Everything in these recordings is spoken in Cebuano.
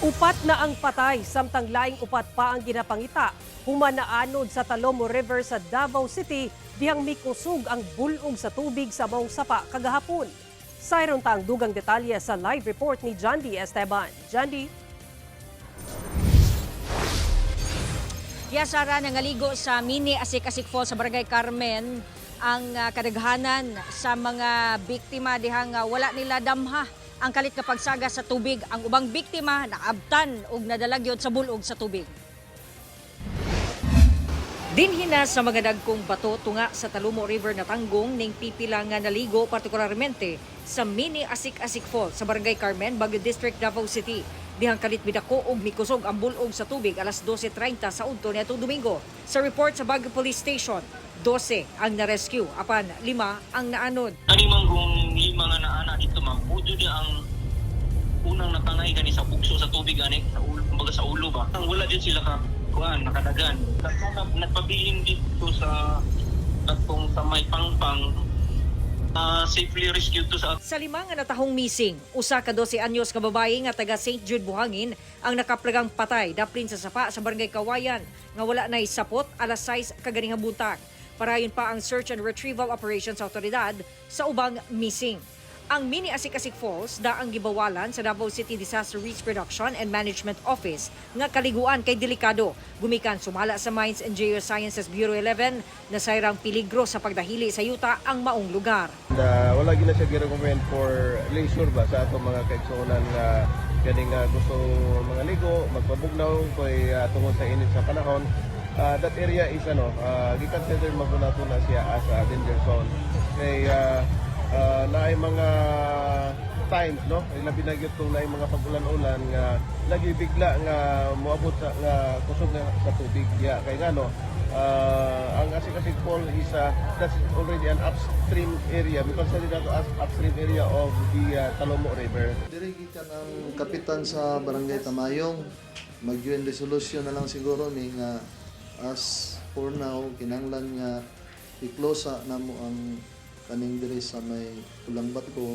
Upat na ang patay samtang laing upat pa ang ginapangita human naanod sa Talomo River sa Davao City dihang mikusog ang bulog sa tubig sa maong sapa kagahapon. Sayron ta ang dugang detalye sa live report ni Jandy Esteban. Jandy? Yes, Sara, nangaligo sa mini Asik-Asik Falls sa Barangay Carmen ang kadaghanan sa mga biktima dihang wala nila damha ang kalit nga pagsaga sa tubig. Ang ubang biktima naabtan og nadalagyod sa bulog sa tubig. Dinhi na sa mga dagkong bato tunga sa Talomo River natanggong ning pipila nga naligo, partikularmente sa mini Asik-Asik Falls sa Barangay Carmen, Baguio District, Davao City. Dihang kalit midako og mikusog ang bulog sa tubig alas 12:30 sa udto niadtong Domingo. Sa report sa Baguio Police Station, 12 ang na-rescue apan lima ang naanod. Kani man kung lima nga naana dito, ma'am, puto di ang unang natangay gani sa bugso sa tubig ani sa ulo, kumbaga sa ulo ba. Ang wala jud sila ka kuan nakadagan. Katong nagpabilin dito sa katong sa may pangpang, safely rescued to sa Sa lima nga natahong missing, usa ka 12 anyos nga babae nga taga St. Jude, Buhangin ang nakaplagang patay daplin sa sapa sa Barangay Kawayan nga wala nay sapot alas 6 kaganinga buntag. Parayon pa ang search and retrieval operations sa otoridad sa ubang missing. Ang Mini Asik-Asik Falls daang gibawalan sa Davao City Disaster Risk Reduction and Management Office nga kaliguan kay delikado. Gumikan sumala sa Mines and Geosciences Bureau 11 na sayrang peligro sa pagdahili sa yuta ang maong lugar. And wala gina siya gi-recommend for leisure ba sa atong mga kaigsuonan nga ganing nga gusto mga ligo, magpabugnaw kay tungod sa init sa panahon. That area is ano, gi-consider man ko nato na siya as a danger zone. Kay naay mga times, no, labi na gyud kung naay mga pag-ulan-ulan nga lagi bigla nga moabot sa nga kusog na sa tubig diya kay ngano ang Asik-Asik Fall is that's already an upstream area. We consider that as upstream area of the Talomo River. Diri gikan ang kapitan sa Barangay Tamayong. Mag-UN resolution na lang siguro mi nga as for now kinahanglan nga i-close namo ang kaning diri sa may Pulang Bato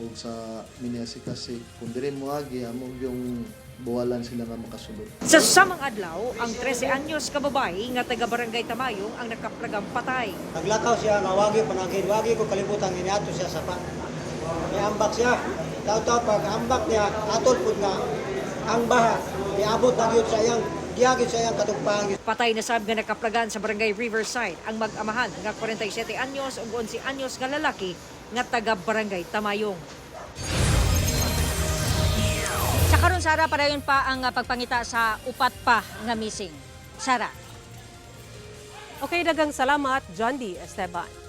ug sa Miniasikasik. Kung diri moagi, amo yung buwalan sila nga makasulod. Sa samang adlaw, ang 13 anyos ka babae nga taga Barangay Tamayong ang nakaplagang patay. Naglakaw siya nga wagi panagin, wagi ko kalibutan giniato siya sa pa. Niambak siya. Taw-taw pag ambak niya, atol pud nga ang baha niabot na gyud sa iyang giyagid sa iyang katugpahan. Patay na sab nga nakaplagan sa Barangay Riverside ang mag-amahan nga 47 anyos ug 11 anyos nga lalaki nga taga Barangay Tamayong. Sa karon, Sara, padayon pa ang pagpangita sa upat pa nga missing. Sara. Okay, dagang salamat, Jandy Esteban.